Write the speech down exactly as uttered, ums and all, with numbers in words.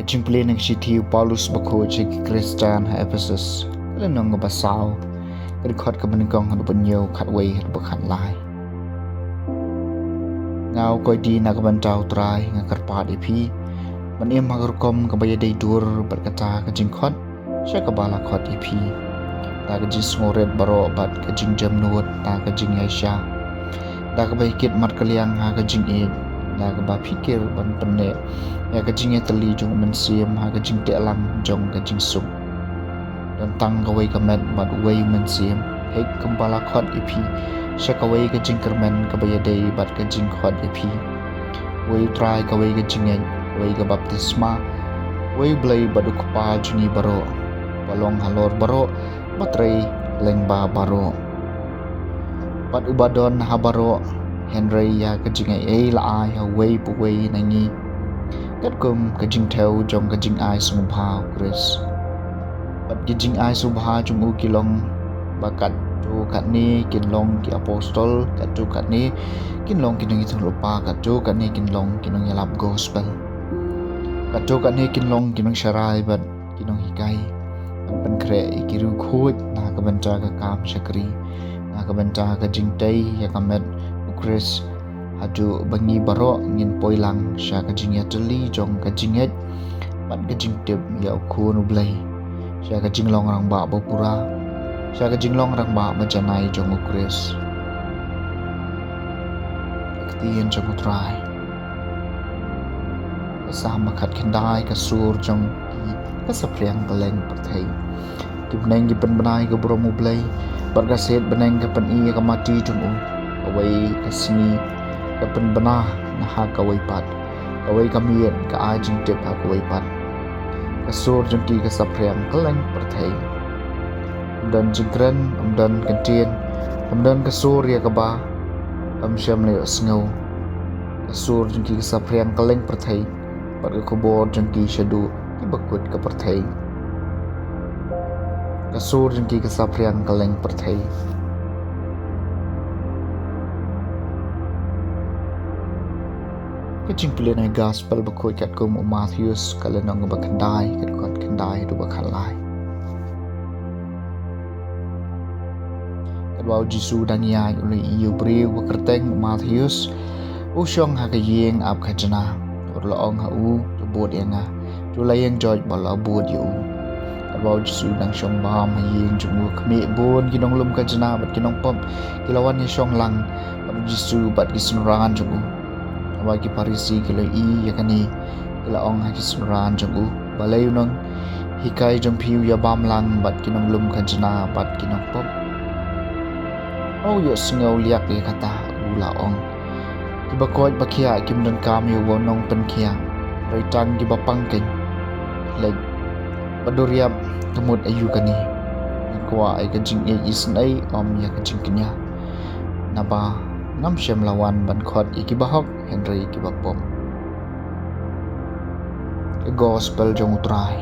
Jingpule na ka shithi u Paulus bakhuid sha ki Khristan ha Ephesus, ka lynnong kaba saw, ka dkhot kaba nyngkong haduh ba hynñiew, khatwei haduh ba khatlai. Nga u Koidi na ka bynta u Trai nga kyrpad ïa phi ban im ha ka rukom kaba ïadei dur bad kata ka jingkhot sha kaba la khot ïa phi, da ka jingsngewrit baroh bad ka jingjemnud, da ka jingïaishah, da kaba ïakit markylliang ha ka jingïeit, da kaba phikir ban pynneh ïa ka jingïatylli jong u Mynsiem ha ka jingteh lang jong ka jingsuk. Don tang kawei ka met bad uwei u Mynsiem, hynrei kumba la khot ïa phi sha kawei ka jingkyrmen kaba ïadei bad ka jingkhot ïa phi. Uwei u Trai, kawei ka jingngeit, uwei ka baptisma, uwei u Blei bad u Kpa jong ngi baroh, ba long halor baroh, ba trei lyngba baroh, bad uba don ha baroh, hynrei ïa ka jingaiei la ai ha uwei pa uwei na ngi, katkum ka jingthew jong ka jingai sngewbha u Khrist. Bad ki jingai sngewbha jong u ki long ba katto katne kin long ki apostol, katto katne kin long ki nongïathuhlypa, katto katne kin long ki nongïalap gospel, katto katne kin long ki nongsharai bad ki nonghikai, ban pynkhreh ïa ki riewkhuid na ka bynta ka kam shakri, na ka bynta ka jingtei ïa ka met u Khrist, haduh ba ngi baroh ngin poi lang sha ka jingïatylli jong ka jingngeit bad ka jingtip ïa u Khun u Blei, sha ka jinglong rangbah ba pura, sha ka jinglong rangbah ba janai jong u Khrist. Ka ktien jong u Trai. Ka Salm khatkhyndai. Ka sur jong ki ka saphriang kylleng pyrthei. Ki bneng ki pynbna ïa ka burom u Blei, bad ka siat bneng ka pyni ïa ka mati jong u. Kawei ka sngi ka pynbna na ha kawei pat, kawei ka miet ka ai jingtip ha kawei pat. Ka sur jong ki ka saphriang kylleng pyrthei. Ym don jingkren, ym don kyntien, ym don ka sur ïa kaba ym shym la ïohsngew. Ka sur jong ki ka saphriang kylleng pyrthei, bad ka khubor jong ki shaduh ki bakut ka pyrthei. Ka sur jong ki ka saphriang kylleng pyrthei. Ka jingpule na ka gospel bakhuid katkum u Mathaios, ka lynnong ba khyndai, ka dkhot khyndai haduh ba khatlai. Katba u Jisu dang ïaid u la ïohi ïa u briew ba kyrteng u Mathaios, u shong ha ka ïing ap khajna. U la ong ha u, to bud ïa nga. To la ïeng joit ba la bud ïa u. Katba u Jisu dang shong bam ha ïing jong u, khmih bun ki nonglum khajna bad ki nongpop ki la wan ïa shong lang bad u Jisu bad ki synran jong u. Katba ki Pharisi ki la ïohi ïa kane, ki la ong ha ki synran jong u, balei u nonghikai jong phi u ïa bam lang bad ki nonglum khajna bad ki nongpop? U ïohsngew liak ïa kata, u la ong, ki bakoit bakhiah kim donkam ïa u nongpynkhiah, hynrei tang ki bapang keiñ. Leit, ba duriap, ka mut aïu kane? Nga kwah ïa ka jingïeit isynei, ym ïa ka jingkñia. Naba ngam shym la wan ban khot ïa ki bahok, hynrei ïa ki bapop. Ka gospel jong u Trai.